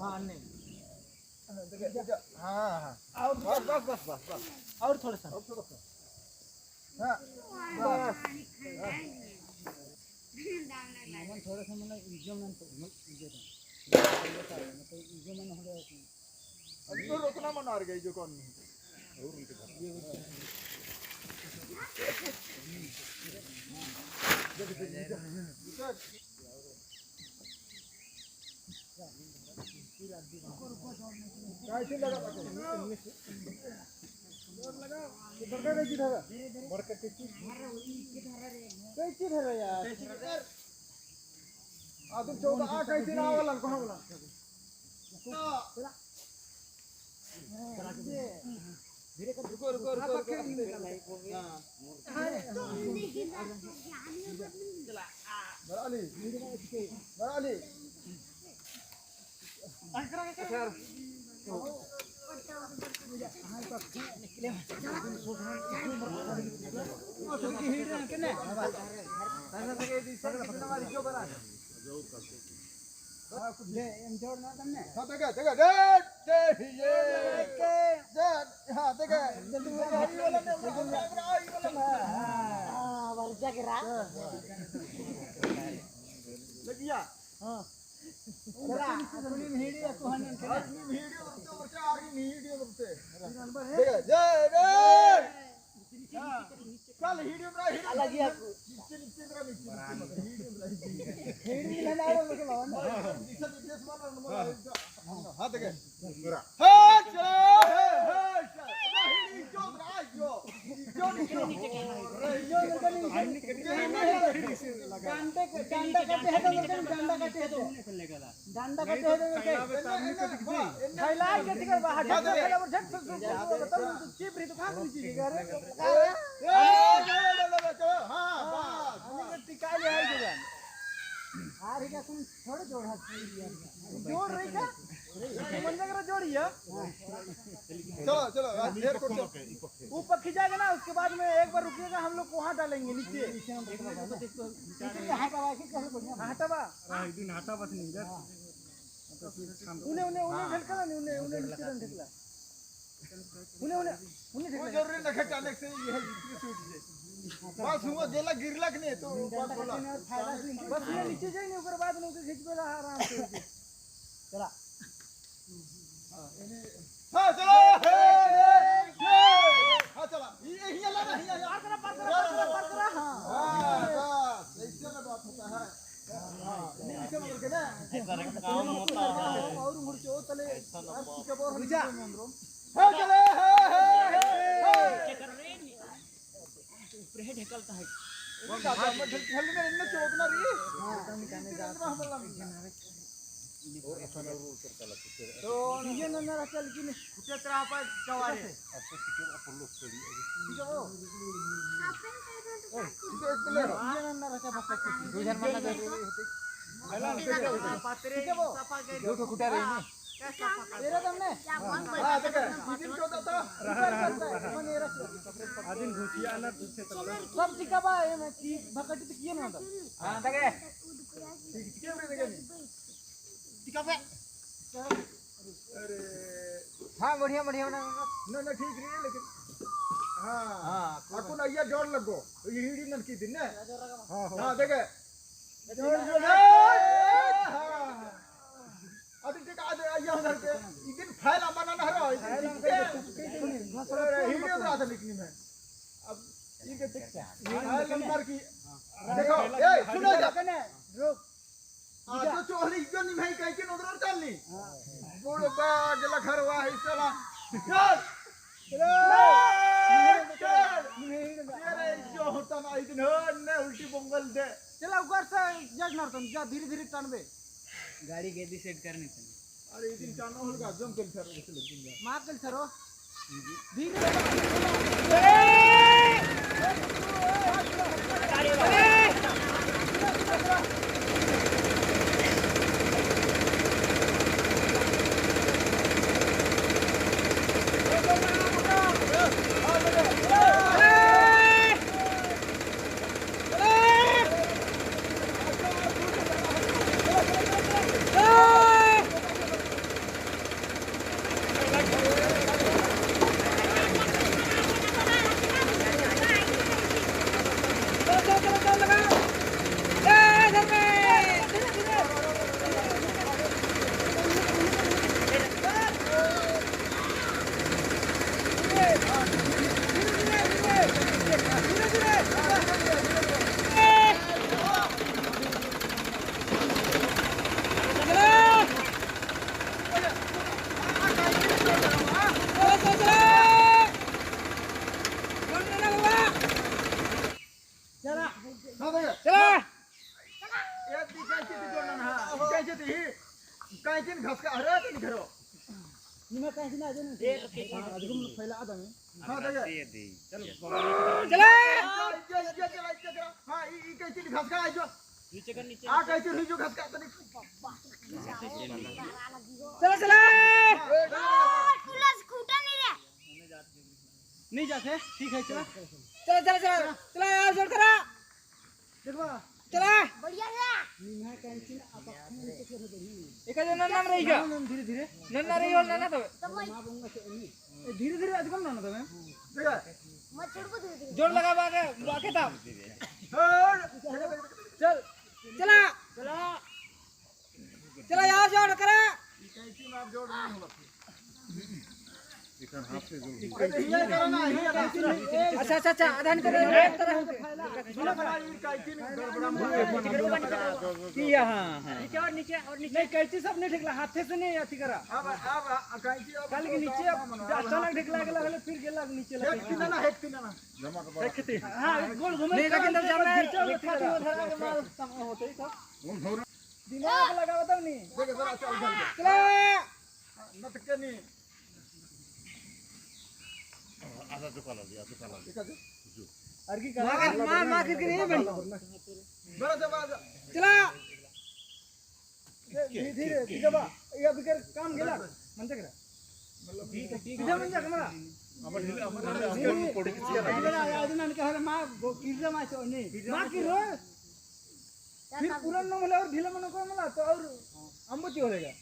हाँ नहीं हाँ हाँ और बस बस बस बस बस और थोड़ा सा और थोड़ा सा हाँ बस मन थोड़ा सा मन इजम मन इजम इजम मन हो गया। अब तो रोकना मन आ गई जो कौन नहीं कैसे लगा बड़का कैची धरा बड़का कैची कैची धरा यार आदम 14 आ कैची ना वाला कहां वाला धीरे कर रुको रुको रुको हां बराली बराली सर चलो चलो ऊपर खिंचाएगा ना, उसके बाद में एक बार रुकिएगा, हम लोग वहाँ डालेंगे नीचे। उन्हें उन्हें उन्हें ढलका ना, उन्हें उन्हें नीचे ढकला, उन्हें उन्हें उन्हें ढकला। जरूरी न खटाने से ये है सूट से बस हुआ गेला गिरलक नहीं तो बस बोला बस ये नीचे जाए नहीं, ऊपर बाद में उनके खींच पेला आराम से। चला हां चलो हे हे हां चला ये ही लगा ही पार करा पार करा पार करा पार करा। हां हां बस ऐसे में बात होता है। हां नहीं ऐसे में करके ना ऐसा काम होता है और मुड़ के ओ तले के बोर जा हां चले हे हे हे कर रे ऊपर है ढकलता है वो दादा में ढल ढल में इन्ने चोदना रही हां और असन और उतर चला तो ये न ना चल कि कुछ तरह पर चवारे अब तो अपोलो स्टडी ठीक है वो ठीक है एक मिनट ये न ना रखा बस दो जन मन लगा पात्रे सफा कर दो तो कुटा रही नहीं तेरा तुमने हां देख इदिन चोदा था मन एरा आदिन घुसिया ना पीछे सब टिका बा ए में की भकटी तो किए ना हां देख ठीक ठीक है देख टिका पे अरे हां बढ़िया बढ़िया ना ना ना ठीक रही है लेकिन हां हां आपको ना ये जोड़ लगो ये हिड़ी नन की दिन ने हां हां देख जोड़ जोड़ हां अभी ठीक आज आया उधर के इदिन फाइल अमाना ना रहो अरे हिड़ी उधर आता लिखनी में अब ये के फाइल नंबर की देखो ए सुनो जा कने रुक आ तो चोहली जो नहीं भाई कह के उधर चल ली बूढ़ बाग लखरवा है साला चल चल अरे जो होता ना इदिन हो ने उल्टी बंगल दे चला ऊपर से जज नरतन जा धीरे धीरे टनबे गाड़ी गेदी सेट करने थे। अरे इदिन चानो हलगा जम कल सर उसे लग दिन मार कल सरो धीरे जा। काहे घसका अरे तनी घरो निमा काहे ना जन अदगुम फैला आदम हां देखे चलो चला ये ये चला ये करा हां ई कैची घसका आई जो नीचे कर नीचे आ कैची हुई जो घसका तनी चला चला पूरा स्कूटर नहीं रे नहीं जाते ठीक है चला चला चला चला चला यार जोर करा देखवा चला बढ़िया है निमा कैची एक जन नाम रही क्या धीरे धीरे नन्ना रही और नन्ना तबे धीरे धीरे अजकल ना तबे देखे मत छोड़ को धीरे धीरे जोर लगा बाके बाके तब चल चला चला चला यार जोर करा कैची में आप जोड़ नहीं होला इकन हाथ से जोड़ ये करो ना ये अच्छा अच्छा अच्छा आधान कर तरह सुना करा ई कैची गड़बड़ा की हां हां नीचे और नीचे और नीचे नहीं कैची सब नहीं ठेकला हाथे से नहीं अथी करा अब अब कैची अब कल के नीचे अचानक ढेकला गेला हले फिर गेला नीचे लगे एक तीन ना एक तीन ना जमा के बड़ा हां गोल घुमे नहीं लेकिन जब मैं रेखा तो धरा के माल सम होते ही सब दिमाग लगाव तब नहीं देखे जरा चल चल चला न तो के नहीं आधा चुका ला दिया चुका ला ठीक है अरगी करा मां मां करके नहीं बनी बड़ा से बड़ा चला धीरे धीरे ठीक बा ये अभी कर काम गेला म्हणते करा ठीक है ठीक है म्हणजे कमरा আমার ढिले আমার ढिले पड़े मां की रो फिर पूरा न मला और ढीला मन को मला तो और अंबोची हो जाएगा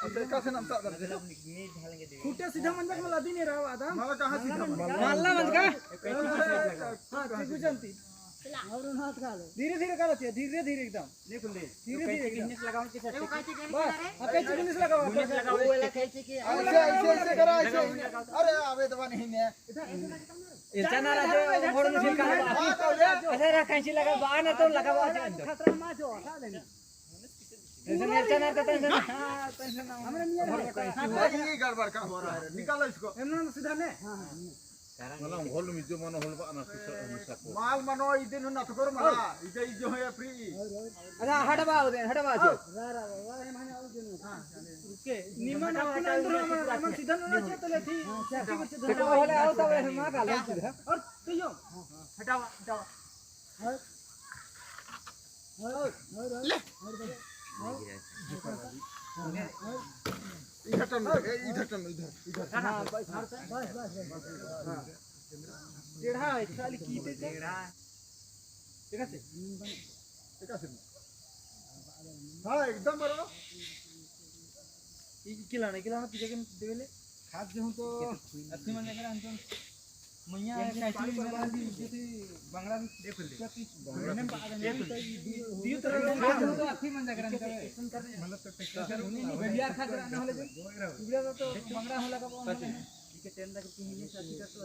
अच्छा कैसे नाम ता खूटे सीधा म्हणजे मला दी नहीं रहा आधा माला कहां सीधा मालना म्हणजे का हां त्रिभुजंती धीरे धीरे करा चाहिए धीरे धीरे एकदम धीरे धीरे एकदम लगाओ के बस हाँ कैची गुनिस लगाओ ऐसे ऐसे ऐसे करा ऐसे अरे आवे दवा नहीं ने चना राजा होड़ में छिलका हां तो ले अच्छा रा कैंची लगा बा ना तो लगा बा खतरा मा जो हटा देने जैसे चना का टेंशन हमरा नियर ये गड़बड़ का हो रहा है निकालो इसको एमना सीधा ने मला होल मिजो मन होल बा ना किसा माल मनो इदे नु नथ करो मला इदे ई जो है फ्री अच्छा हटवा दे हटवा दे रुके निमन अपन अंदर हमन सीधा ना चाहिए तो लेथी देखो होले आओ तब मां का ले सीधा और तुयो हटावा हटावा इधर टन इधर टन इधर इधर हां बस बस बस टेढ़ा है खाली कीते टेढ़ा ठीक है ठीक है हां एकदम बराबर ई किलाना किलाना तुझे के देवेले खाद देहूं तो अच्छी मन जगह अंतन मैया कैची में जैसे बांग्ला में देखो दियो तरह तो अच्छी मन जगह अंतन मतलब तो टेक्टर बिहार खा कर आने वाले जो तो बांग्ला होला का ठीक है टेन तक तीन मिनट अच्छी कर तो